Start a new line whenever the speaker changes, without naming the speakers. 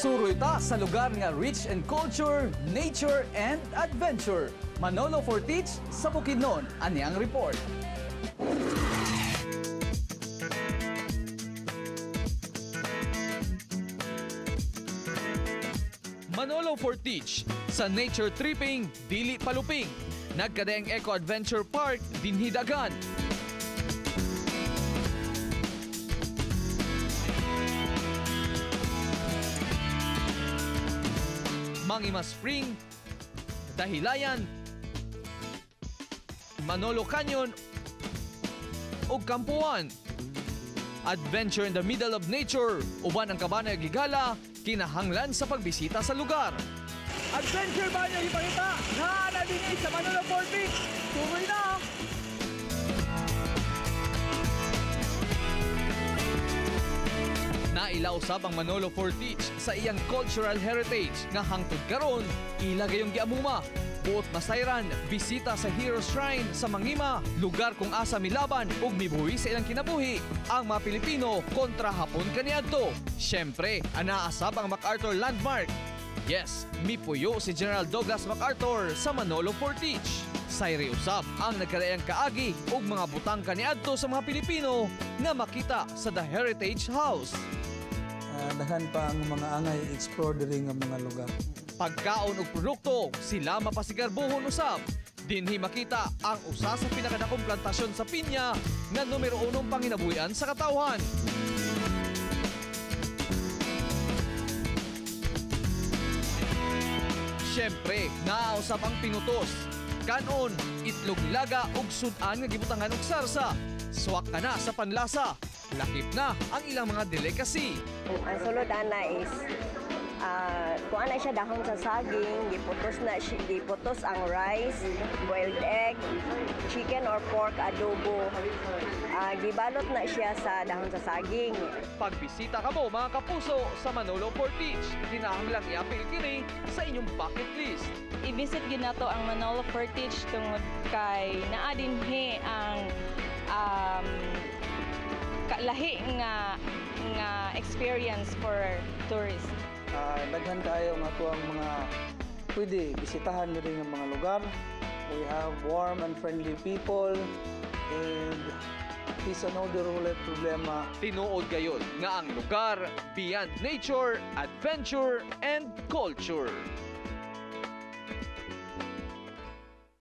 Suroy ta sa lugar nga rich in culture, nature, and adventure. Manolo Fortich sa Bukidnon, ani ang report. Manolo Fortich sa nature tripping, dili paluping. Nagkadaeng Eco Adventure Park dinhi dagan. Mangima Spring, Dahilayan, Manolo Canyon ug Kampuan. Adventure in the middle of nature, uban ang kabanay gigala, kinahanglan sa pagbisita sa lugar. Adventure ba niyo ipakita? Naa na dinhi sa Manolo Fortich. Tuloy na! Naila usab ang Manolo Fortich sa iyang cultural heritage nga hangtod karon ila gayong giamuma. Buot masayran, bisita sa Hero Shrine sa Mangima, lugar kung asa milaban ug mibuhi sa ilang kinabuhi ang mga Pilipino kontra Hapon kaniadto. Siyempre, anaasab ang MacArthur Landmark. Yes, mipuyo si General Douglas MacArthur sa Manolo Fortich. Sayri usab ang nagkadaiyang kaagi ug mga butang kaniadto sa mga Pilipino nga makita sa The Heritage House.
Daghan pa ang mga angay explore diri nga mga lugar.
Pagkaon og produkto, sila mapasigarbuhon usab. Dinhi makita ang usa sa pinakadakong plantasyon sa pinya nga numero unong panginabuhian sa katawhan. Siyempre, naausap ang pinutos. Kanon, itlog nilaga ug sud-an nga gibutangan og sarsa. Swak ka na sa panlasa. Lakip na ang ilang mga delicacy.
Ang sulod ana is kuha na siya dahon sa saging, giputos na siya, giputos ang rice, boiled egg, chicken or pork adobo. Gibalot na siya sa dahon sa saging.
Pagbisita ka mo mga kapuso sa Manolo Fortich, kinahanglang iapil kini sa inyong bucket list.
I-visit gyud nato ang Manolo Fortich tungod kay naa dinhi ang lahi nga experience for tourists.
Daghan kaayo nga ato ang mga pwede bisitahan diri nga mga lugar. We have warm and friendly people and peace and order, wala problema.
Tinuod gayon nga ang lugar beyond nature, adventure, and culture.